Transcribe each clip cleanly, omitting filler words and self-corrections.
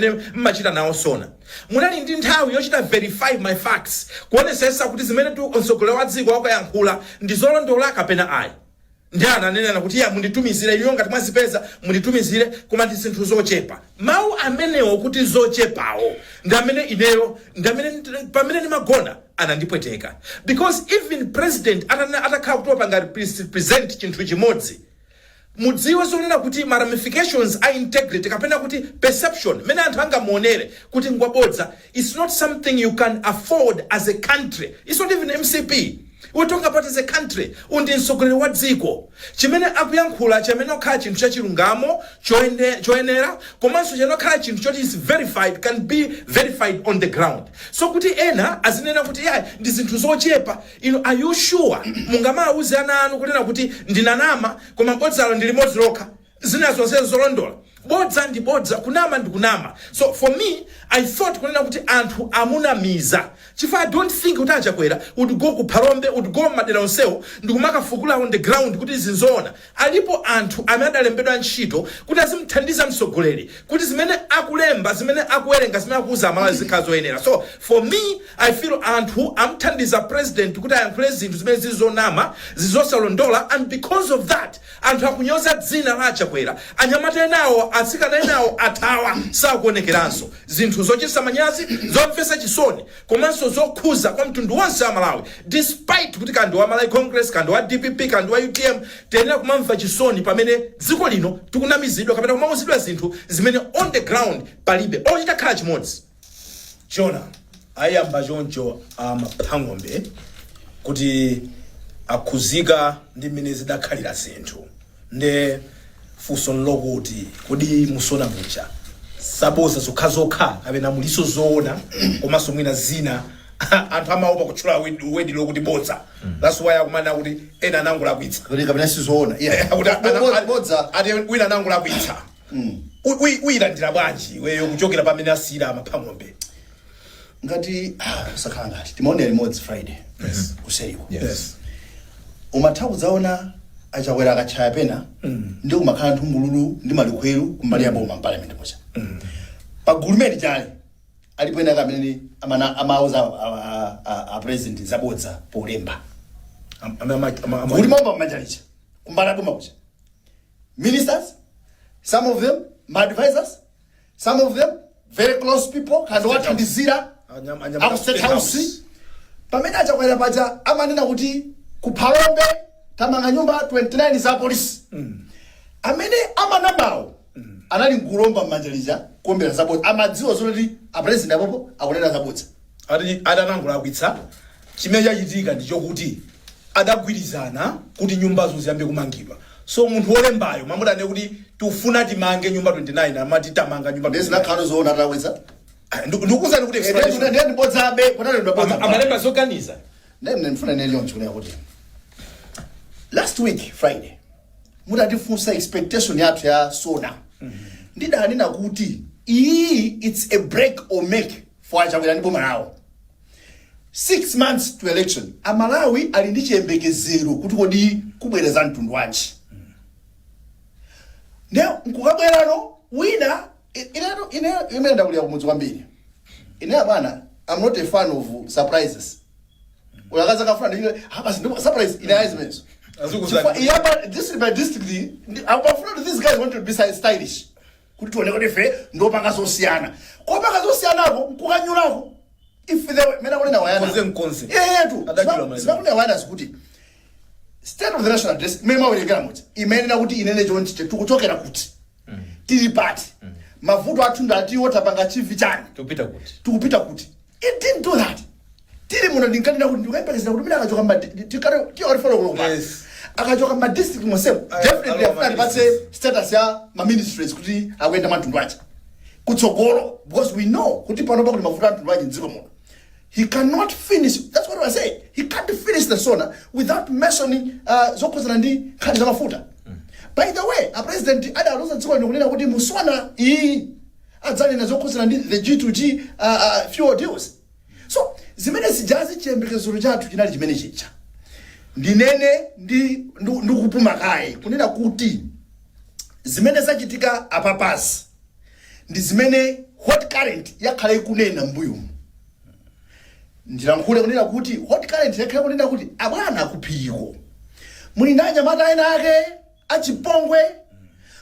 Mmachita nawo SONA, munali ndi nthawi yochita verify my facts, kuonesesa kuti zimene tu mtsogoleri wa dziko wakuyankhula ndi zolondola kapena ayi. Ndi ananenera kuti ya, munditumizire inuyo ngati mwazipeza, munditumizire, koma ndi zinthu zochepa. Mawu amenewo kuti zochepawo ndi amene ineyo, ndi amene pamene ndimagona anandipweteka, because even president atakhala kuti wapanga present chinthu chimodzi, mudziwe zonena kuti ma ramifications a integrity kapena kuti perception mene anthu angamuonere kuti ngwabodza, it's not something you can afford as a country. It's not even MCP we're talking about, as a country. Undi mtsogoleri wa dziko, chimene akuyankhula chimene okhala chinthu chachilungamo, choyenera, komanso chimene okhala chinthu choti is verified, can be verified on the ground. So kuti ena azinena kuti ya, ndi zinthu zochepa, ino are you sure mungamawuze ana anu kunena kuti ndinanama, koma bodzalo ndi limodzi lokha, zina zonse zolondola? Bodza ndi bodza, kunama ndi kunama. So for me, I thought kunena kuti anthu amunamiza, chifukwa I don't think kuti Achakwera would go ku Phalombe, would go madera onsewo ndikumakafukula on the ground kuti zinzoona. Alipo anthu amene adalembedwa ntchito kuti azimthandiza mtsogoleri kuti zimene akulemba, zimene akuwerenga, zimene akuuza Amalawi zikhala zoyenera. So for me, I feel anthu amthandiza president kuti ayankhule zinthu zimene zizonama, zizosalondola, and because of that anthu akunyoza dzina la Achakwera. Anyamata enawo, atsikana enawo athawa, sakuonekeranso. Zinthu zochititsa manyazi, zomvetsa chisoni, komanso zokhuza kwa mtundu wonse wa Malawi, despite kuti kandi wa Malawi Congress, kandi wa DPP, kandi wa UTM. Tiyenera kumamva chisoni pamene dziko lino tikunamizidwa kapena kumauzidwa zinthu zimene on the ground palibe ochitakhala chimodzi. Chona ayamba choncho amaphang'ombe kuti akhuzika ndi mmene zidakhalira zinthu. Nde funso nlokuti, kodi mu SONA muja saboza zokhazokha kapena muliso zoona? Komanso mwina zina anthu amaopa kutchula word lokuti bodza, that's why akumana kuti ena anangolakwitsa. Kuti kapena sizoona, yeah. Kuti Bodza. Ati wina anangolakwitsa. Uyilandira bwanji iweyo kuchokera pamene asiyira amaphang'ombe? Ngati sakhala ngati timaonera limodzi Friday kuseriko, Yes. umatha kudzaona Achakwera akatchaya pena ndi kumakhala nthungululu ndi malikhweru kumbali ya boma mparliament muja. Pagulu limene chali alipo ena kamene amana amauza a president zabodza polemba. Kuti momba mmanja kumbali ya boma kuja, ministers, some of them my advisors, some of them very close people, kandi wathandizira aku State House, pamene Achakwera paja amanena kuti ku Phalombe tamanga nyumba 29 za polisi, amene amanamawo anali nkulomba mmanja lija kuombera zabodza, amadziwa zoti a president apopo akunena zabodza. Ati adanangolakwitsa. Chimene chachitika ndi chokuti adagwirizana kuti nyumbazo ziyambe kumangidwa, so munthu wolembayo mamudane kuti tikufuna timange nyumba 29, amati tamanga nyumba Ndiye 29. Zinakhala zoona atalakwitsa? Ah, ndikukuwuzani kuti explanation. Ndiye ndibodzabe kunalembedwa bodza. Amalemba zoganiza. Ndiye ndifuna nene choncho kunena kuti last week Friday mutatifunsa expectation yathu ya SONA, ndidanena kuti iyi it's a break or make for Achakwera ndi boma lawo. 6 months to election, Amalawi ali ndi chiyembekezero kuti kodi kubwera za mtundu wanji? Ne nkukabwerano wina ineyo ine imene ndakulira kumudzi kwambiri ine bwana, I'm not a fan of surprises. Uyakaza kafuna ndile, ah, basi ndipo surprise ine ayi zimenezo. Azikuzani. Chifukwa iyapa district by district, akufuna kuti these guys want to be stylish kuti tione kuti ife ndopanga zosiyana. Kopanga zosiyanako nkukanyulako if they mena kunena wayana. Mkonze, mkonze. Yetu. Adachula maina. Zimakunena wayana zikuti State of the National Address imene mawerengera muja imenena kuti inene chonchi, tikuchokera kuti, tili pati, mavuto athu ndatiwo, tapanga chivi chani, Tikupita kuti? Tikupita kuti. It didn't do that. Tili muno ndinkanena kuti ndikuyembekezera kuti mina akachoka tiwalifolokolopa akachoka ma district monsemo, definitely alowa afuna ma tipatse status ya ma ministries kuti akuyenda mtundu aja kutsogolo, because we know kuti pano pakuti mavuto a mtundu aja mdziko muno. He cannot finish, that's what I say, he can't finish the SONA without mentioning zokhuzana ndi nkhani za mafuta. By the way, a president adaloza dziko lino kunena kuti mu SONA iyi adzanena zokhuzana ndi the G2G fuel deals. So zimene zijazi, chiyembekezero chathu chinali chimene chija. Ndinene ndi ndikupuma kaye kunena kuti zimene zachitika apapasi ndi zimene Hot Current yakhala ikunena mbuyomu. Ndilankhule kunena kuti Hot Current yakhala kunena kuti abwana kuphiriko muli ndi anyamata ena ake achipongwe,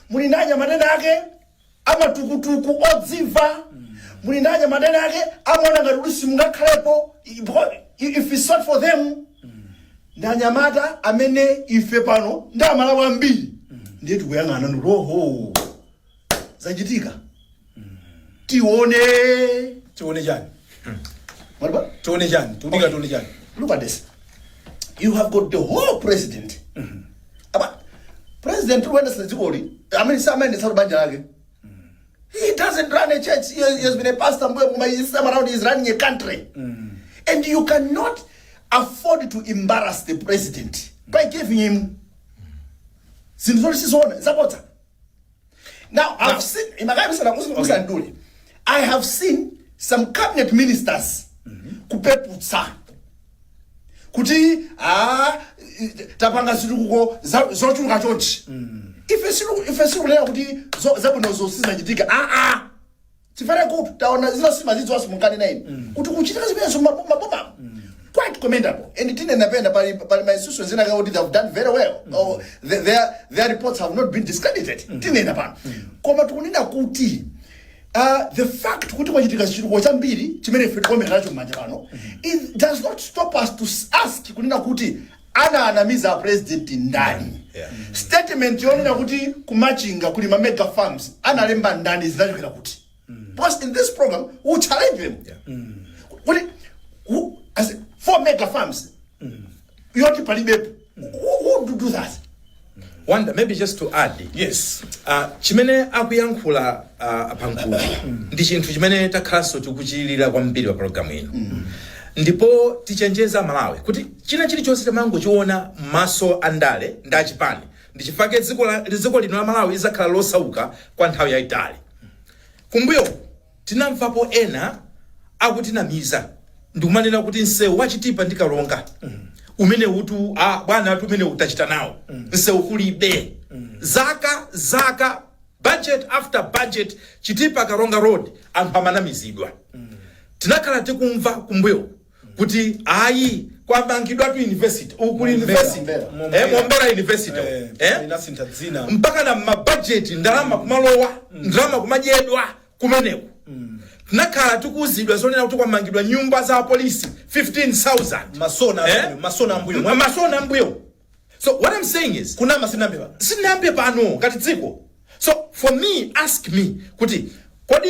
muli ndi anyamata ena ake amatukutuku odzimva, muli ndi anyamata ena ake amaona ngati kuti simungakhalepo if it's not for them. Ndi anyamata amene ife pano ndi Amalawi ambiri ndiye tikuyang'ana ndikuti oho, zachitika, tione. Tione chani? Mwalipa? Tione chani? Tikudika tione chani? Look at this. You have got the whole president. Aba president wendesa dzikoli amene samayendetsa banja lake. He doesn't run a church. He has been a pastor mbuye koma this time around he is running a country. And you cannot afford to embarrass the president by giving him zinthu zoti sizoona, zabodza. Now, I've seen imakayibisana musandule. I have seen some cabinet ministers kupeputsa kuti ah, tapanga zitukuko zochuluka chonchi. Ife sikunena kuti zabwinozo sizachitika. Ah ah, tifere kuti taona zina simazidziwa simunkanena ine kuti kuchitika zimenezo maboma, quite commendable. And tinenapenda pali ma institutions ena kuti they have done very well or their reports have not been discredited. Tinena pano, koma tikunena kuti the fact kuti kwachitika chitukuko chambiri chimene ife tikuombera nacho m'manja pano, it does not stop us to ask kunena kuti ana anamiza president ndani? Statement yonena kuti kumachinga kuli ma mega farms analemba ndani? Zinachokera kuti? Because in this program we challenge them kuti who, as four mega farms yoti palibepo, who do that? Wonder, maybe just to add. Yes. Chimene akuyankhula pankulu ndi chinthu chimene takhalanso tikuchilira kwambiri pa programu ino, ndipo tichenjeza Malawi kuti china chilichonse timangochiona m'maso andale ndi achipani. Ndi chifukwa dziko lino la Malawi lizakhala losauka kwa nthawi yayitali. Kumbuyo tinamvapo ena akutinamiza ndikumanena kuti msewu wachitipa ndi Kalonga umene utu, ah, bwana atu umene utachita nawo msewu kulibe. Zaka zaka, budget after budget, Chitipa Karonga Road anthu amanamizidwa. Tinakhala tikumva kumbuyo kuti ayi, kwamangidwatu university uku kuli university. Mombera. Mombera University. Inasintha dzina. Mpaka na mabajeti ndalama kumalowa, ndalama kumadyedwa kumeneko. Tinakhala tikuuzidwa zonena kuti kwamangidwa nyumba za apolisi 15,000. Masona. Eh? Masona ambuyo. Masona ambuyo. So what I'm saying is, kunama sinambe pano. Sinambe pano ngati dziko. So for me, ask me kuti kodi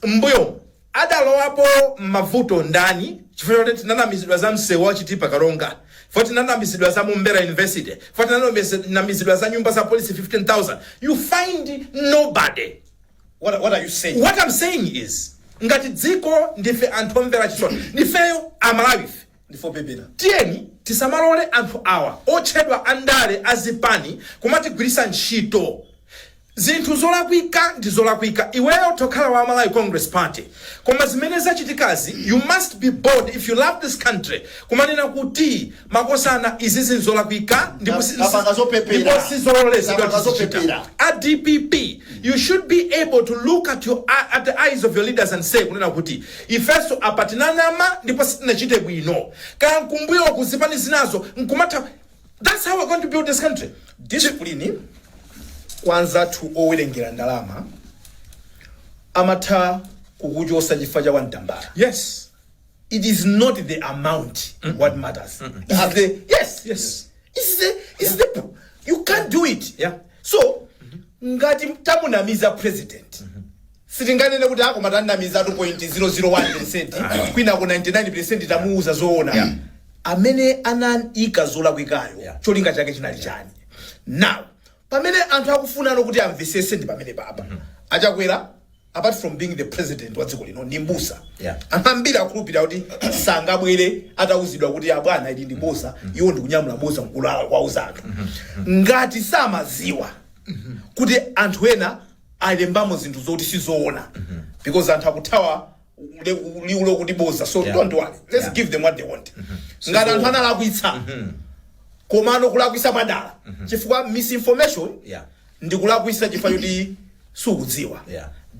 mbuyo adalowapo mavuto ndani chifukwa choti tinanamizidwa za msewu wa Chitipa Karonga, chifukwa tinanamizidwa za Mombera University, chifukwa tinanamizidwa za nyumba za polisi 15,000? You find nobody. What are you saying? What I'm saying is, ngati dziko ndife anthu omvera chisoni, ndifeyo Amalawife. Ndifo pepera. Tiyeni tisamalole anthu awa otchedwa andale azipani kumatigwirisa ntchito. Zinthu zolakwika ndi zolakwika. Iweyo tokhala wa Malawi Congress Party, koma zimene zachitikazi, you must be bold if you love this country kumanena kuti makosana, izi zinzolakwika ndipo Tapanga zopepera. ndipo sizololezedwa Tapanga tizichita. zopepera. A DPP, you should be able to look at the eyes of your leaders and say kunena kuti ifenso apa tinanama ndipo sitinachite bwino. Kaya nkumbuyo kuzipani zinazo nkumatha. That's how we're going to build this country. Discipline kwanza athu owerengera ndalama amatha kukuchosa chifukwa cha wamtambala. It is not the amount what matters. It's the, yes. It's the you can't do it. So ngati tamunamiza president, sitinganene kuti akoma tanamiza 2.001%, kwina ku 99% tamuuza zoona. Amene anayika zolakwikayo, cholinga chake chinali chani? Now pamene anthu akufunano kuti amvesese ndi pamene papa Achakwera, apart from being the president wa dziko lino, ndi mbusa. Anthu ambiri akhulupirira kuti sangabwere atauzidwa kuti abwana ili ndi boza, iwo ndikunyamula boza mkulala kwauza anthu. Ngati samaziwa kuti anthu ena alembamo zinthu zoti sizoona, because anthu akuthawa liulo kuti boza, so don't worry, let's give them what they want. Ngati anthu analakwitsa, komano kulakwisa mwadala, chifukwa misinformation ndikulakwisa chifukwa choti sukudziwa,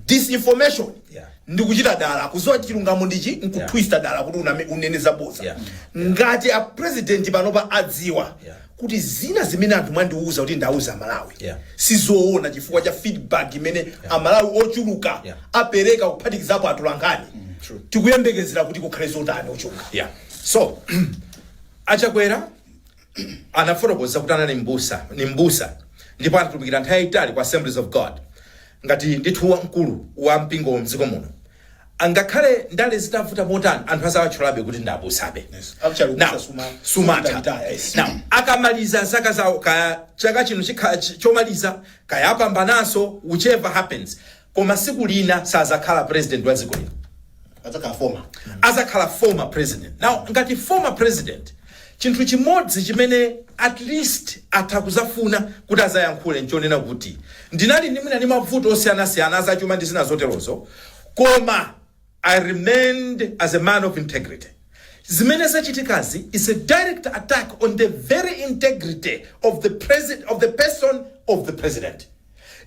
disinformation Ndikuchita dala kuziwa chilungamo ndichi nkutwista dala kuti unene zabodza. Ngati a president panopa adziwa kuti zina zimene anthu mwandiuza kuti ndauza Malawi sizoona chifukwa cha feedback imene Amalawi ochuluka apereka, kuphatikizapo atolankhani, True. tikuyembekezera kuti kukhale zotani ochuluka? Yeah, so Achakwera anafotokoza kuti anali mbusa, ni mbusa, ndipo anatumikira nthawi yayitali ku Assemblies of God ngati ndithu wamkulu wa mpingo mdziko muno. Angakhale ndale zitavuta motani, anthu azawatchulabe kuti ndi abusabe. Yes. Actually, Now, ubusa sumatha. sumatha, yes. Now, akamaliza zaka zawo, kaya chaka chino chomaliza, kaya apambananso, whichever happens, koma siku lina sazakhala president wa dziko lino. Adzakhala former. Azakhala former president. Now, ngati former president, chinthu chimodzi chimene at least atha kuzafuna kuti azayankhule nchonena kuti ndinali ndi mwina ndi mavuto osiyanasiyana azachuma ndi zina zoterozo, koma I remained as a man of integrity. Zimene zachitikazi is a direct attack on the very integrity of the president, of the person of the president.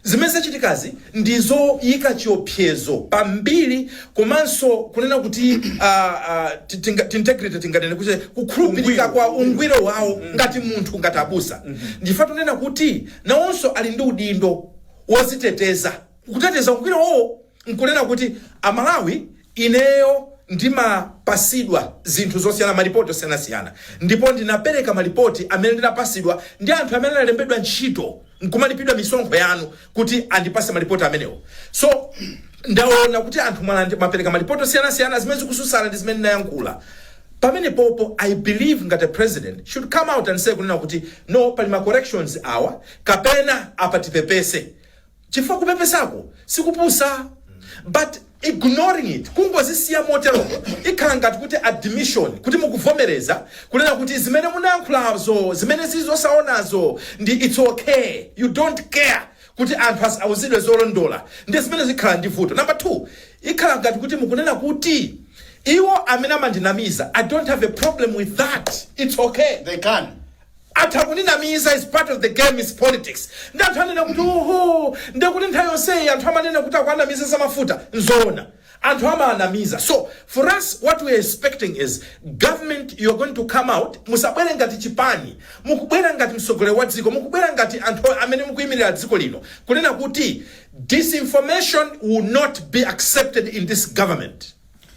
Zimene zachitikazi ndizoyika chiopsezo pambiri, komanso kunena kuti integrity, tinganene kuti kukhulupirika kwa ungwiro wawo ngati munthu, ngati abusa. Ndifa tunena kuti nawonso ali ndi udindo woziteteza, kuteteza ungwiro wawo, nkunena kuti Amalawi, ineyo ndimapasidwa zinthu zosiyana, malipoti osiyanasiyana, ndipo ndinapereka malipoti amene ndinapasidwa ndi anthu amene analembedwa ntchito nkumalipidwa misonkho yanu kuti andipase malipoti amenewo. So ndaona kuti anthu mapereka malipoti osiyanasiyana zimene zikususana ndi zimene ndinayankhula pamene popo. I believe ngati a president should come out and say kunena kuti no, pali ma corrections awa, kapena apa tipepese, chifukwa kupepesako sikupusa. But ignoring it, kungozisiya moteroko, ikhala ngati kuti admission kuti mukuvomereza kunena kuti zimene munayankhulazo, zimene zizosaonazo, ndi it's okay, you don't care kuti anthu auzidwe zolondola. Ndi zimene zikhala ndi vuto. Number two, ikhala ngati kuti mukunena kuti iwo amene amandinamiza, I don't have a problem with that, it's okay. They can. Atha kuninamiza, is part of the game, is politics. Ndi anthu anena kuti oho, ndekuti nthawi yonseyi anthu amanena kuti akuanamiza za mafuta, nzoona, anthu amaanamiza. So for us, what we are expecting is government, you are going to come out. Musabwere ngati chipani, mukubwera ngati mtsogoleri wa dziko, mukubwera ngati anthu amene mukuyimirira dziko lino, kunena kuti disinformation will not be accepted in this government.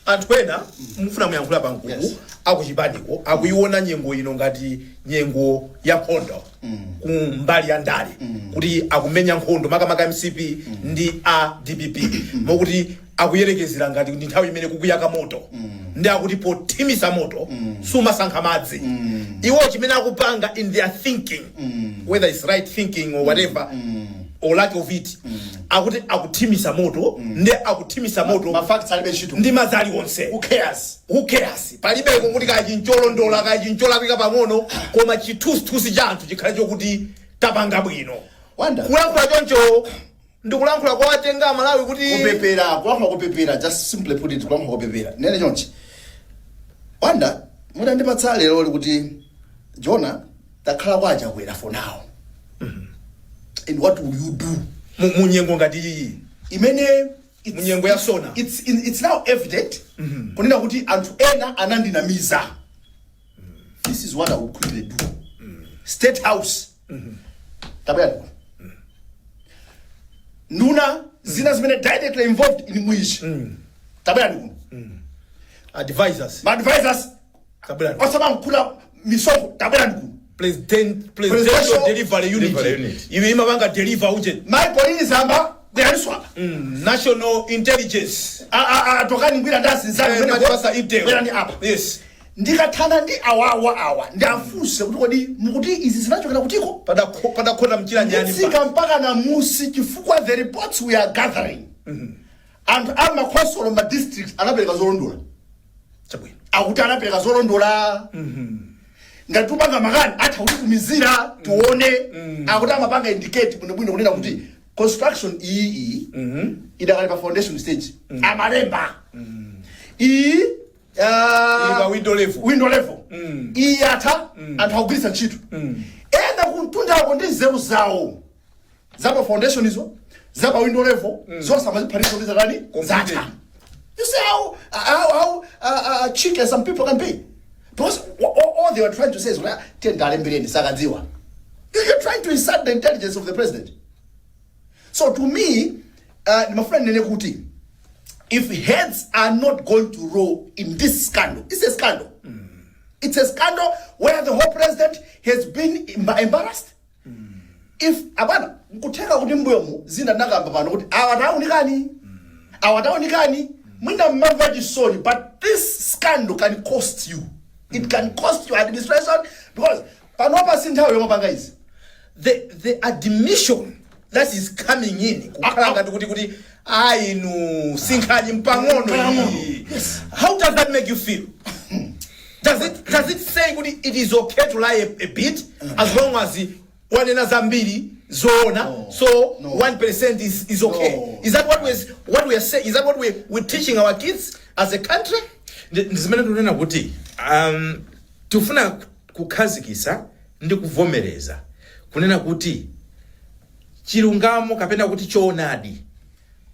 Anthu ena mufuna muyankhula pankuku. Akuchipaniko akuiona nyengo ino ngati nyengo ya nkhondo ku mbali ya ndale, kuti akumenya nkhondo makamaka MCP ndi a DPP, mokuti akuyerekezera ngati ndi nthawi imene kukuyaka moto, ndi akuti pothimisa moto sumasankha madzi. Iwo chimene akupanga in their thinking, whether it's right thinking or whatever or lack of it, akuti akuthimisa moto, ndi akuthimisa moto Ma facts alibe ntchito. ndi madzi aliwonse. Who cares? Who cares? Palibeko kuti kachincholondola, kachincholapika pang'ono, koma chithunzithunzi cha anthu chikhale chokuti tapanga bwino. Wanda. Kulankhula choncho ndikulankhula kwawatenga Amalawi kuti Kupepera, kulankhula kupepera, just simply put it, kulankhula kupepera. Nene chonchi, Wanda, mutandipatsa lero kuti Jona takhala kwa Achakwera for now, and what will you do? Munyengo ngati iyi. Imene Munyengo ya SONA. It's now evident kunena kuti anthu ena anandinamiza. This is what I will quickly do. State House, tabwera kuno. Nduna zina zimene directly involved in mwichi, tabwera kuno. Advisors. Ma advisors. Tabwera. Osamankhula misonkho, tabwera kuno. Presidential delivery unit. Delivery unit. Iwe imapanga deliver uje. Michael Zamba, bweraniswapa. National intelligence. Tokani ngwira ndazinzani. Matipasa intel. Bwerani apa. Yes. Ndikathana ndi awawa awa, ndiafunse kuti kodi mukuti izi zinachokera kutiko? Padakhota mchira nyani. Nditsika mpaka na musi, chifukwa the reports we are gathering, anthu amakhonsolo ma district anapereka zolondola. Chabwino. Akuti anapereka zolondola. Ngati tupanga makani, atha kutitumizira tione. Akuti amapanga indicate bwinobwino kunena kuti construction iyi iyi idakali pa foundation stage, amalemba iyi. Ili pa window level. Window level. Iyi yatha, anthu akugwiritsa ntchito. Ena kumtundako ndi nzeru zawo zapa foundation izo, zapa window level, zonse amaziphatikiza kuti zatani? Zatha. cheeky as some people can be. Because all they were trying to say is, well, tendalembeleni sakadziwa. You're trying to insult the intelligence of the president. So to me, ndimafuna ndinene kuti if heads are not going to roll in this scandal, it's a scandal. It's a scandal where the whole president has been embarrassed. If abana nkutheka kuti mbuyomu zina ndakamba pano kuti awa taunikani, awa taunikani, mwina mmamva chisoni, but this scandal can cost you. It can cost your administration because panopa si nthawi yomapanga izi. The admission that is coming in kukhala ngati kuti ainu sinkhani mpang'ono Mpang'ono. iyi. Yes. How does that make you feel? Does it say kuti it is okay to lie a bit as long as wanena zambiri zoona? No. So No. 1% is okay? No. Is that what we are saying? Is that what we're teaching our kids as a country? Ndi zimene tikunena kuti tifuna kukhazikisa ndi kuvomereza kunena kuti chilungamo kapena kuti choonadi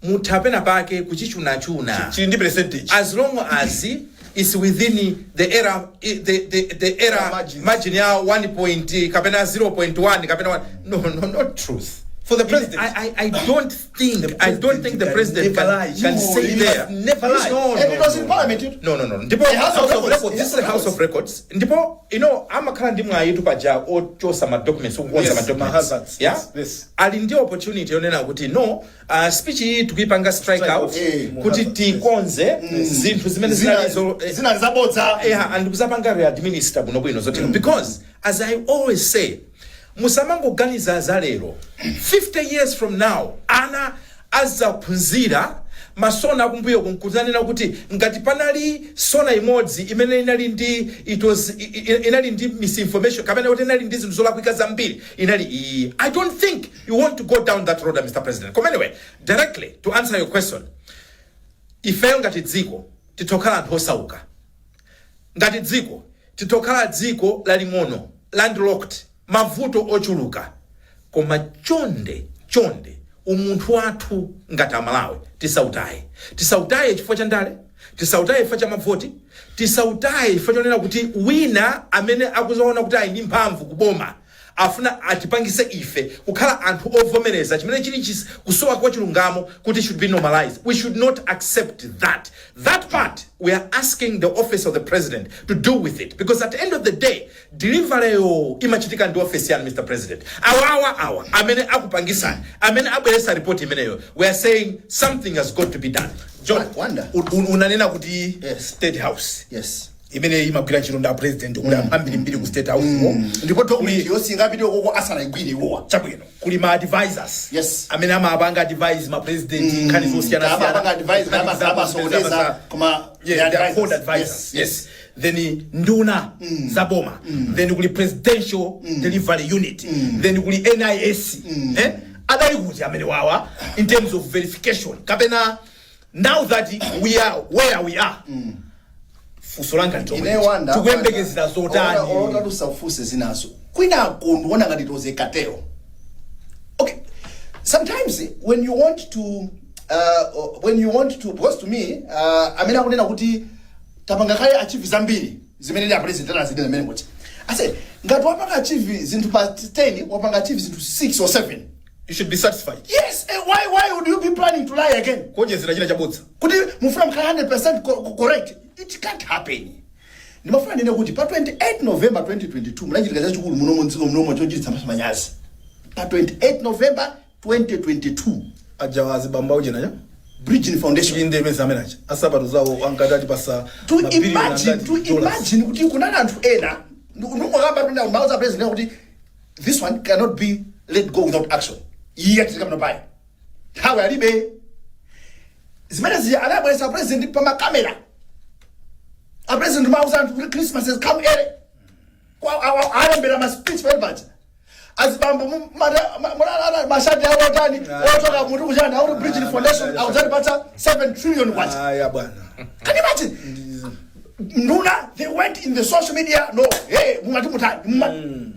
mutha pena pake kuchichunachuna Chili ndi percentage. As long as it's within the error margins. Margin ya 1 point kapena 0.1 kapena 1. No, not truth. For the president. I don't think I don't think the can president never can, lie. can No, say he there. must never lie. No, And no, it was no. in parliament. No. Ndipo The House of House of Records. Records. This is the House of Records. Ndipo amakhala ndi mwayitu paja ochosa ma documents, okukonza Yes, ma documents. ma hazards. Yeah? Yes. Ali ndi opportunity yonena kuti no, speech iyi tikuyipanga strike Strike out off. Kuti Hazards, tikonze zinthu zimene zinalizo Zina zabodza. Yeah, and kuzapanga readminister bwinobwino zotero, because as I always say, musamangoganiza za lero. 50 years from now ana azaphunzira ma SONA akumbuyo kunkuzanena kuti ngati panali SONA imodzi imene inali ndi it was inali ndi misinformation kapena kuti inali ndi zinthu zolakwika zambiri, inali iyi. I don't think you want to go down that road, Mr President. Koma anyway, directly to answer your question, ifeyo ngati dziko titokhala anthu osauka, ngati dziko titokhala dziko laling'ono, landlocked, mavuto ochuluka, koma chonde chonde, umunthu wathu ngati Amalawi tisautaye. Tisautaye chifukwa cha ndale, tisautaye chifukwa cha mavoti, tisautaye chifukwa chonena kuti wina amene akuzaona kuti ali ndi mphamvu kuboma afuna atipangise ife kukhala anthu ovomereza chimene chili kusowa kwa chilungamo kuti should be normalized. We should not accept that. That part, we are asking the office of the president to do with it, because at the end of the day, delivery imachitika ndi office yanu, Mr President. Awawa awa amene akupangisani, amene abweresa report imeneyo, we are saying something has got to be done. John, Wanda. Unanena kuti Yes. State House Yes. imene imagwira ntchito nda president, kuli anthu ambirimbiri ku State House ko. Ndipo document yonse ingapite koko asanaigwire iwowa. Chabwino, kuli ma advisors Yes. amene amapanga advise ma president nkhani zosiyanasiyana. Amapanga advise, Nkhani amasokoneza, koma Yes, they they are are called advisors. advisors. Yes. Then nduna zaboma, then kuli Presidential Delivery Unit, then kuli NIS. Eh? Adali kuti amene wawa in terms of verification? Kapena now that we are where we are, funso langa ndi Ine wanda tikuyembekezera zotani? Olotatu ufuse zinazo kwinako ndikuona ngati it was a cartel. Okay, sometimes when you want to, because to me, amene akunena kuti tapanga kale achieve zambiri zimene ndi president anazidena zimene kuti I said ngati wapanga achieve zinthu pa 10, wapanga achieve zinthu 6 or 7, You should be satisfied. Yes, why would you be planning to lie again? Kuonjezera china chabodza. Kuti mufuna mkhale 100% correct? It can't happen. Ndimafuna ndine kuti pa 28 November 2022 munachitika chachikulu munomo mdziko munomo chochititsa manyazi. Pa 28 November 2022, Ajawazi bamba ujenaja Bridging Foundation. Inde imene amene aja asapato zawo ankati atipasa To mabiliyoni imagine, angati to dollars. Imagine kuti kunali anthu ena ndikungokamba mauza president kuti this one cannot be let go without action. Iye achitika pano payi nthawi alibe zimene zija anabweresa president pa makamera. A president mauza anthu kuti Christmas has come early. Alembera ma speech pali paja azibambo mashati awo otani otoka mutu kuchani auti Bridging Foundation akuzatipatsa 7 trillion kwacha. Aya bwana. Can you imagine? Nduna, they went in the social media. No, hey, mungati mutani.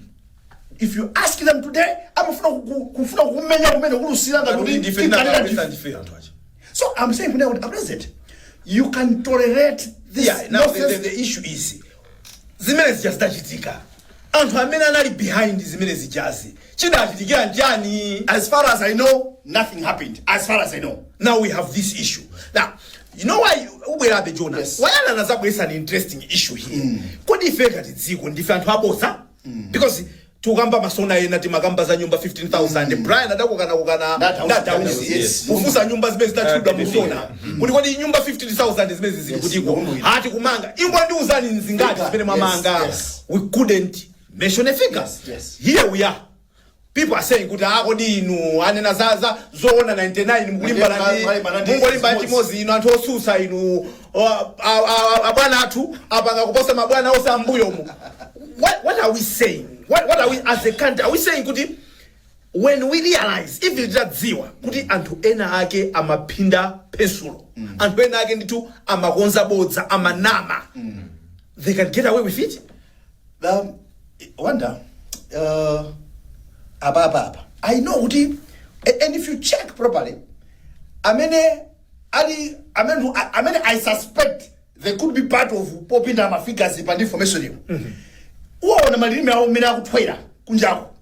If you ask them today, amafuna kufuna kumenya kumene kulusira ngati kuti ndife tinkanena tinapesa ndife. ndife anthu aja. So I'm saying kuna kuti a president, You can tolerate this Yeah, now nonsense? the issue is, zimene zija zidachitika, anthu amene anali behind zimene zijazi, chidachitikira njani? As far as I know, nothing happened, as far as I know. Now we have this issue. Now, you know why ubwerabe, Jonas? Yes. Wayana anazabweresa an interesting issue here. Kodi ife ngati dziko ndife anthu aboza? Because tikukamba ma SONA ena, timakamba za nyumba 15,000. Brian adakukana kukana. Ndadausi, yes. Kufunsa nyumba zimene zidatchulidwa Ah, mu SONA kuti kodi nyumba 15,000 zimene zili kutiko? Ati kumanga, ingwa ndiuzani nzingati zimene mwamanga? We couldn't mention a figure. Here we are, people are saying kuti, ah, kodi inu anena za zoona 99, mukulimbana ndi Mukulimbana ndi mungolimba chimodzi. Chimodzi. Inu anthu osusa inu, abwana athu apanga kuposa mabwana onse ambuyomu. What are we saying? What are we as a country, are we saying kuti when we realize, if titadziwa kuti anthu ena ake amaphinda pensulo, anthu ena ake ndithu amakonza bodza, amanama, they can get away with it? Wanda, apa apa apa I know kuti, and if you check properly, amene ali amene I suspect they could be part of popinda ma figures pa information iwo, uwaona malilime awo mmene akuthwera kunjako.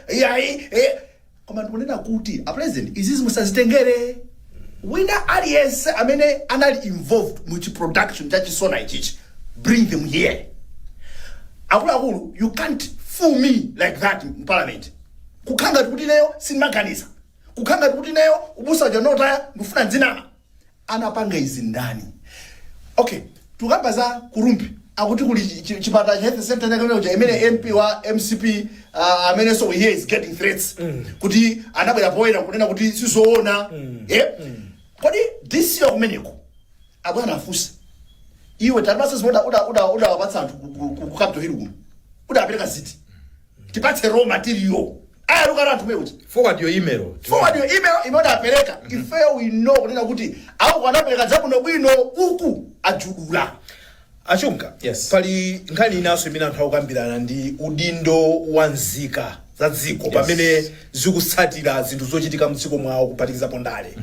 Yayi, koma ndikunena kuti a President, izizi musazitengere. Wina aliyense amene anali involved mu production cha chi SONA ichichi, bring them here. Akuluakulu, you can't fool me like that in Parliament. Kukhala ngati kuti ineyo sindimaganiza, kukhala ngati kuti ineyo ubusa uja notaya, ndikufuna ndzinama. Anapanga izi ndani? Okay, tukamba za ku Rumphi, akuti kuli chipatala cha health center chakene kuja imene MP wa MCP, amene so here is getting threats kuti anabwera poyera kunena kuti sizoona. Kodi this year kumeneko, abwana, afusa iwe, tatipatsa zimene udawapatsa anthu ku Capitol Hill kuno, udapereka ziti? Tipatse raw material. Ayalukana anthu kumene kuti Forward your email. Forward your email imene udapereka. Ifeyo we know kunena kuti au anapereka zabwinobwino, uku ajudula. Achunga. Yes. Pali nkhani inanso imene anthu akukambirana, ndi udindo wa nzika za dziko pamene zikutsatira zinthu zochitika mdziko mwawo, kuphatikizapo ndale.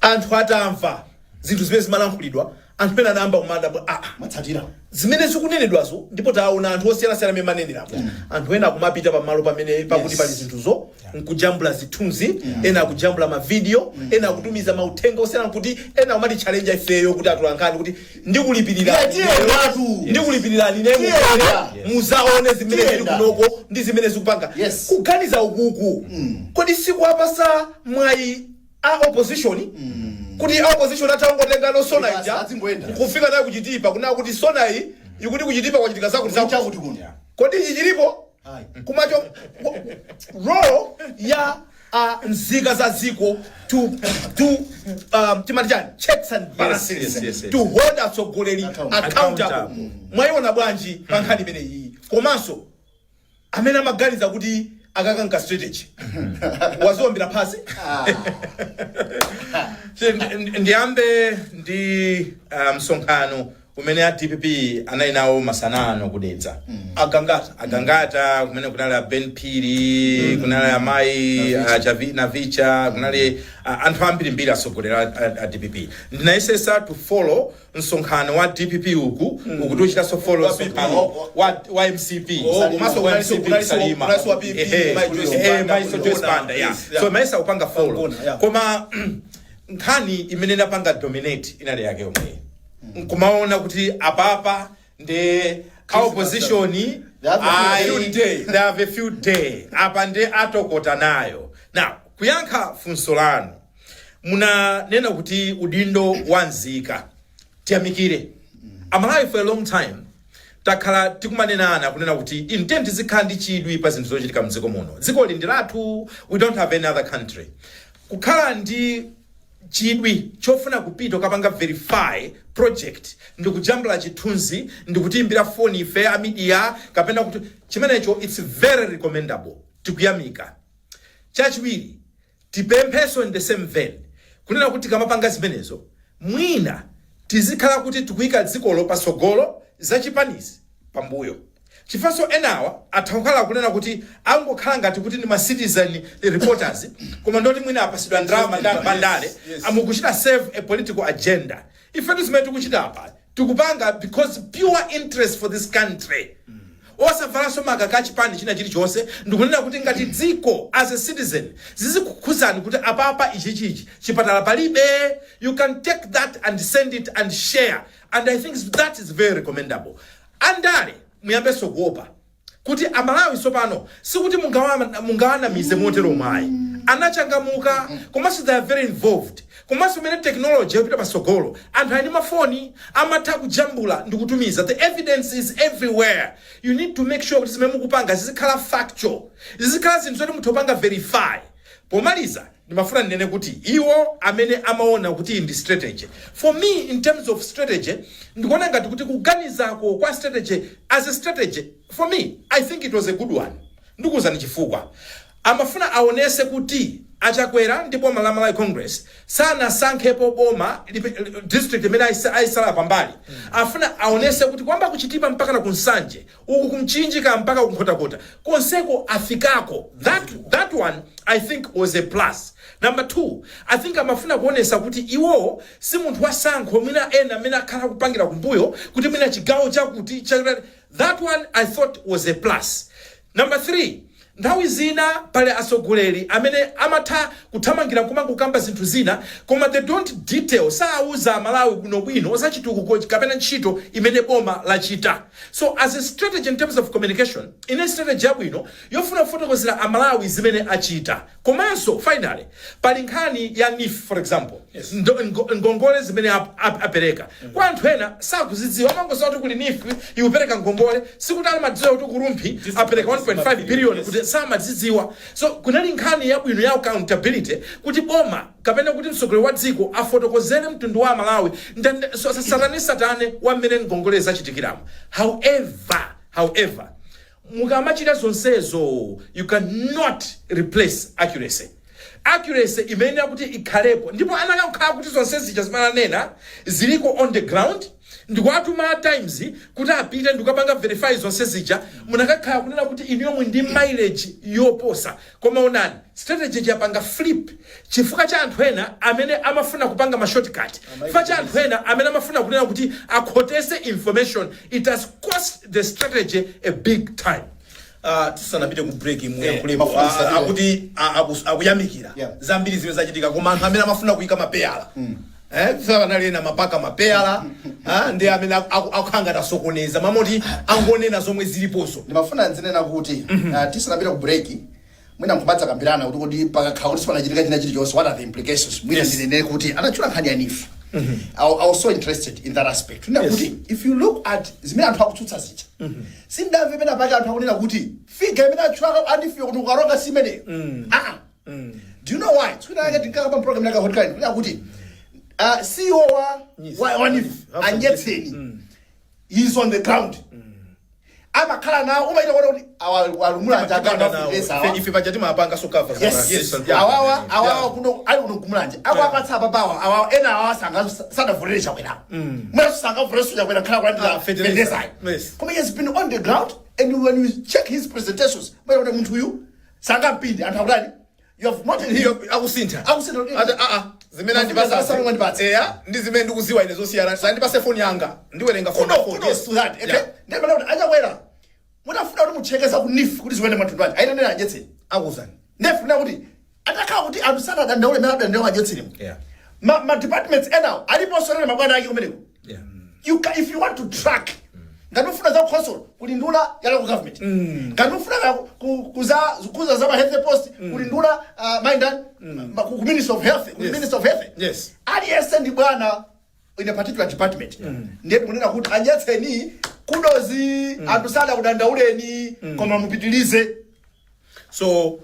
Anthu atamva zinthu zimene zimalankhulidwa, anthu ena anayamba kumada, ah, matsatira zimene zikunenedwazo. Ndipo taona anthu osiyanasiyana amene manenerapo. Anthu ena akumapita pamalo pamene pakuti pali zinthuzo nkujambula zithunzi, ena akujambula mavidiyo, ena akutumiza mauthenga osiyana, kuti ena akumati challenge ifeyo kuti atolankhani kuti ndikulipirirani, Yeah, tiyendatu. ndikulipirirani ine, Tiyenda. muzaone zimene zili Tiyenda. kunoko ndi zimene zikupanga. Kuganiza ukuku, kodi sikuwapasa mwayi a opposition, kuti a opposition atangotengano SONA Basi, ija azingoenda. kufika nayo ku Chitipa, kunena kuti SONA iyi ikuti ku Chitipa kwachitika zakuti zakuti? Chakuti kuno. Kodi ichi chilipo? Ayi. Kumacho role ya nzika za dziko to timati chani, checks and balances, to hold atsogoleri Accountable. accountable. Accountable. Mwayiona bwanji pa nkhani imeneyi? Komanso amene amaganiza kuti akakanka strategy waziombera phasi. Ndiyambe ndi msonkhano umene a DPP anali nawo masanano ku Dedza. Agangata. Agangata, kumene kunali a Ben Phiri, kunali amayi Navicha, kunali anthu ambirimbiri, atsogoleri a DPP. Ndinayesesa to follow msonkhano wa DPP uku, uku tiuchitanso follow Wa PP. msonkhano wa MCP. Oh, komanso Wa MCP Salima. kunalinso wa PP, Ehe, Mai Joyce ehe, Banda, Mai Joyce Kungona. Banda, yeah. Yes, yeah. So mayesa kupanga follow, Kungona, yeah. koma nkhani imene inapanga dominate inali yake yomwe, nkumaona kuti apapa ndi a opposition They have a field day. They have a field day apa, ndi atokota nayo. Now, kuyankha funso lanu, munanena kuti udindo wa nzika. Tiyamikire Amalawi, for a long time takhala tikumanenana kunena kuti inu tizikhala ndi chidwi pa zinthu zochitika mdziko muno. Dziko li ndi lathu, we don't have any other country. Kukhala ndi chidwi chofuna kupita ukapanga verify project, ndikujambula chithunzi, ndikutiimbira foni ife a media kapena kuti chimenecho, it's very recommendable, tikuyamika. Chachiwiri, tipempheso in the same vein kunena kuti tikamapanga zimenezo, mwina tizikhala kuti tikuyika dzikolo pasogolo, zachipanizi pambuyo. Chifukwanso enawa atha kukhala kunena kuti angokhala ngati kuti ndi ma citizen reporters, koma ndoti mwina apasidwa ndalama ndi anthu andale, amukuchita serve a political agenda. Ifetu zimene tikuchita apa tikupanga because pure interest for this country, osavalanso makaka achipani china chilichonse. Ndikunena kuti ngati dziko, as a citizen, zizikukhuzani kuti apapa ichichichi chipatala palibe, you can take that and send it and share, and I think that is very recommendable. Andale muyambenso kuopa kuti Amalawi tsopano sikuti mungawanamize motero mwayi, anachangamuka, komanso they are very involved. Komanso imene technology yapita patsogolo, anthu ali ndi mafoni, amatha kujambula ndi kutumiza. The evidence is everywhere. You need to make sure kuti zimene mukupanga zizikhala factual, zizikhala zinthu zoti mutha kupanga verify. Pomaliza, ndimafuna ndinene kuti iwo amene amaona kuti iyi ndi strategy, for me, in terms of strategy, ndikuona ngati kuti kuganizako kwa strategy, as a strategy, for me, I think it was a good one. Ndikuwuzani chifukwa. Amafuna aonese kuti Achakwera ndi boma la Malawi Congress sanasankhepo boma district imene ayisala pambali. Afuna aonese kuti kwamba kuchitipa mpaka na kunsanje uku, kumchinjika mpaka kunkhotakota, konseko afikako. That one I think was a plus. Number two, I think amafuna kuonesa kuti iwo si munthu wasankho, mwina ena amene akhala kupangira kumbuyo kuti mwina chigawo chakuti that one I thought was a plus. Number three, nthawi zina pali atsogoleri amene amatha kuthamangira kumangokamba zinthu zina, koma they don't detail, saauza Amalawi bwinobwino za chitukuko kapena ntchito imene boma lachita. So as a strategy, in terms of communication, ine strategy yabwino yofuna kufotokozera Amalawi zimene achita. Komanso finally, pali nkhani ya NEEF, for example. Ngongole zimene apereka kwa anthu ena sakuzidziwa, amangoziwa kuti kuli NEEF ikupereka ngongole, sikuti amadziwa kuti kuRumphi apereka 1.5 billion, kuti samazidziwa. So kunali nkhani yabwino ya accountability kuti boma kapena kuti mtsogoleri wa dziko afotokozere mtundu wa Malawi so, satane satane wa mmene ngongole zachitikiramo. However, mukamachita zonsezo, you cannot replace accuracy. Accuracy imene akuti ikhalepo, ndipo anakakhala kuti zonse zija zimene anena ziliko on the ground, ndikuatuma Times kuti apite ndikukapanga verify zonse zija, munakakhala kunena kuti inu yomwe ndi mileage yoposa. Koma onani, strategy yapanga flip chifukwa cha anthu ena amene amafuna kupanga ma shortcut, chifukwa cha anthu ena amene amafuna kunena kuti akhotese information. It has cost the strategy a big time. Tisanapite ku break, muyankhulepo. Mafuna Akuti akuyamikira zambiri zimene zachitika, koma anthu amene amafuna kuyika mapeyala, sakanali ena mapaka mapeyala, ndi amene akukhala ngati asokoneza mamoti angonena zomwe ziliponso. Ndimafuna nzinena kuti tisanapite ku break, mwina nkumadza kambirana kuti kodi pakakhala kuti sipanachitika china chilichonse, what are the implications? Mwina ndinene kuti anatchula nkhani ya NEEF. I was so interested in that aspect. Tunena kuti if you look at zimene anthu akutsutsa zija, sindamve pena pake anthu akunena kuti figure imene atchula a NEEF yo kuti ukaronga si imeneyo. Ah, do you know why? Tswina yake tinkakapa program yaka hotline kunena kuti CEO wa NEEF, Anyetseni, he is on the ground, amakhala nawo, umaita kuona kuti awa alumula Ife ife paja timapanga so cover. Yes, awawa kuno ali kuno kumulanje akuapatsa apapawa awawa, ena awawa sanga sadavulire Chakwerawo, mwinaso sangavulire Chakwera khala kulandira Fertilizer. fertilizer. Koma he has been on the ground, and when you check his presentations, mwina kuti munthu uyu sangampinde anthu akutani, you have not Iyo akusintha. Akusintha kuti- Ati, zimene andipasa Andipasa andipatsa. Eya, ndi zimene ndikuziwa ine zosiyana. Sandipase foni yanga, ndiwerenga foni. Kuno kudos to that, okay. Ndimene kuti Achakwera mutafuna kuti muchekeza ku NEEF kuti ziwende matundu anje, ayitanena Anyetseni. Akuzani. Ndefuna kuti atakhala kuti anthu sanadandaule mene adandaula Anyetseni, ma departments enawo aliponso nene mabwana ake kumeneko. If you want to track, ngati ufuna za council, kuli nduna ya local government. Ngati ufuna kuza za ma health post, kuli nduna, mindani, ku Minister of Health, kuli Minister of Health. Aliyense ndi bwana in a particular department. Ndiye tikunena kuti Anyetseni, kudos. Anthu sada kudandauleni, koma mupitilize. So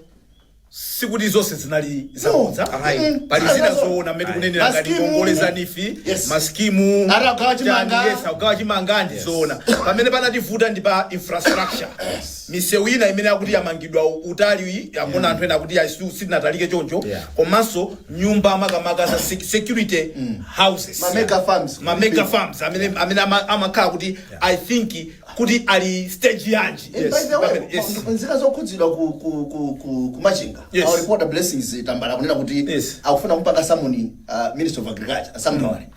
sikuti zonse zinali zabodza. Ayi. Pali zina zoona mmene tikunenera ngati Maskimu. ngongole za NEEF, maskimu. Ati akugawa chimanga. Chani, yes, akugawa chimanga, ndi zoona. Pamene panativuta ndi pa infrastructure, misewu ina imene akuti yamangidwa utali, akuona anthu ena akuti sinatalike choncho. Komanso nyumba, makamaka za security houses, Ma mega farms. Ma mega farms amene amakhala kuti I think Kuti ali stage yanji? And by the way, nzika zokhudzidwa ku Machinga, our reporter Blessings Tambala kunena kuti akufuna kupanga summon Minister of Agriculture a Sam Kawale.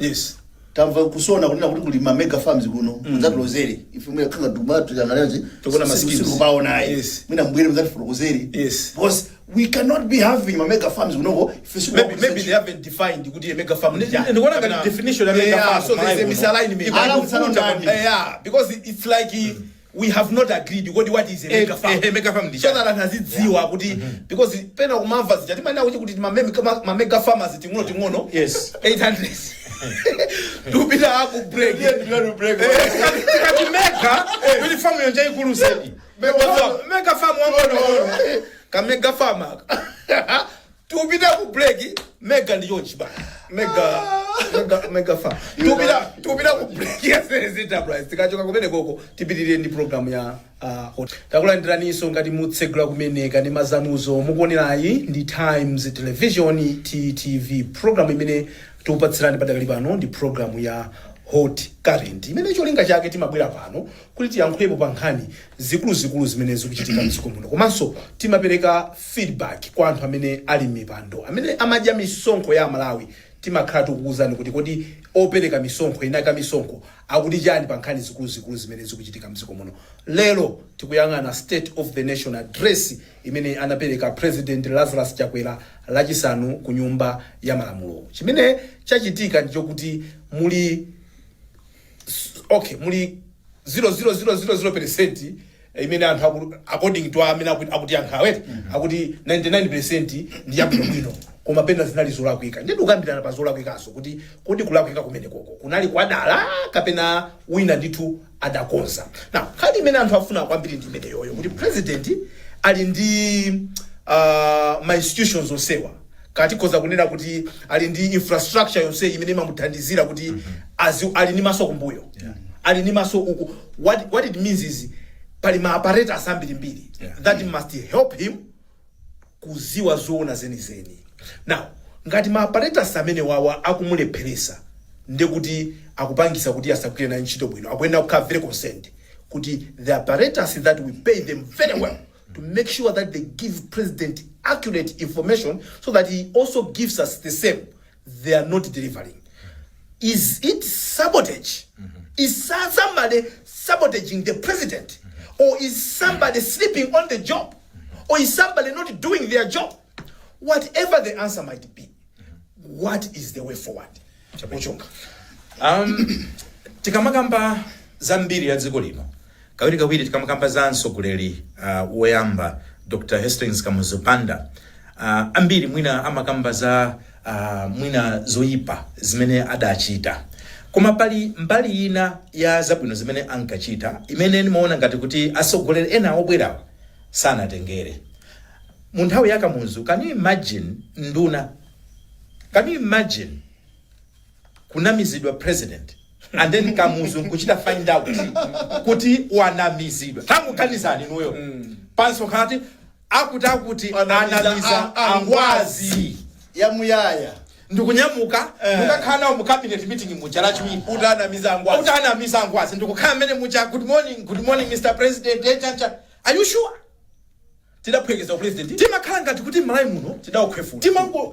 Tamva kusona kunena kuti kuli ma mega farms kuno, mudzatilozere ife mwina khanga dumatu yangalenji. Tikuona ma schemes. Sikupaona. Mwina mbwere mudzatifotokozere, because we cannot be having ma mega farms kunoko ife. Maybe they haven't defined kuti a mega farm ndi chani. Ndikuona ngati definition ya mega farm So there's a Malawi misalignment. Ala kutsala ndani. Yeah, because it's like we have not agreed kuti what is a mega farm. Mega farm ndi So chani. that anthu azidziwa kuti, because pena kumamva zija timanena kuti ma mega farmers ting'ono ting'ono 800. Tupita ku break. Tikati mega, kuti farm yonja ikulu zedi. Mega farm. Mega farm wang'ono. Ka mega farm aka. Tupita ku break. Mega ndi chonchi ba mega mega mega farm. Tupita ku break ya Selly's Enterprise. Tikachoka kumene koko tipitirire ndi program ya Hot. Takulandiraninso ngati mutsegula kumeneka ndi mazanuzo. Mukuonerayi ndi Times Television, TTV. Program imene tikupatsirani padakali pano ndi program ya Hot Current, imene cholinga chake timabwera pano kuti tiyankhulepo pa nkhani zikuluzikulu zimene zikuchitika mdziko muno, komanso timapereka feedback kwa anthu amene ali m'mipando, amene amadya misonkho ya Malawi. Timakhala tikukuwuzani kuti kodi opereka misonkho, inaka misonkho, akuti chani pa nkhani zikuluzikulu zimene zikuchitika mdziko muno. Lero tikuyang'ana State of the Nation Address imene anapereka President Lazarus Chakwera Lachisanu ku Nyumba ya Malamulo. Chimene chachitika ndichokuti muli, okay, muli 0.0000% imene anthu according to amene akuti yankha wete akuti 99% ndi yabwinobwino, koma pena zinali zolakwika. Ndi tikukambirana pa zolakwikaso kuti kodi kulakwika kumene koko kunali kwadala kapena wina ndithu adakonza. Now, nkhani imene anthu afuna kwambiri ndi imeneyoyo, kuti president ali ndi ma institutions onsewa, katikhoza kunena kuti ali ndi infrastructure yonse imene imamuthandizira kuti ali ndi maso kumbuyo, ali ndi maso uku. What it means is pali ma apparatus ambirimbiri that must help him kuziwa zoona zenizeni. Now, ngati ma apparatus amene wawa akumulepheresa, ndekuti akupangisa kuti asagwire nayo ntchito bwino. Akuyenera kukhala very concerned kuti the apparatus that we pay them very well to make sure that they give president accurate information so that he also gives us the same, they are not delivering. Is it sabotage? Is somebody sabotaging the president, or is somebody sleeping on the job, or is somebody not doing their job? Whatever the answer might be, what is the way forward? Ochonga. Tikamakamba za mbiri ya dziko lino, kawirikawiri tikamakamba za mtsogoleri woyamba Dr Hastings Kamuzu Banda, ambiri mwina amakamba za mwina zoyipa zimene adachita, koma pali mbali ina ya zabwino zimene ankachita imene ndimaona ngati kuti atsogoleri ena obwerawa sanatengere. Mu nthawi ya Kamuzu, can you imagine nduna, can you imagine kunamizidwa president and then Kamuzu nkuchita find out kuti wanamizidwa? Tangoganizani inuyo panso khati akuti Anamiza anamiza angwazi yamuyaya. Ndikunyamuka ndikakhala nawo mu cabinet meeting muja Lachiwiri. Utanamiza angwazi. Utanamiza angwazi, ndikukhala mmene muja, "Good morning, good morning, Mr President," echancha. Are you sure? Tidaphwekeza president. Timakhala ngati kuti m'Malawi muno Tidaukhwefula.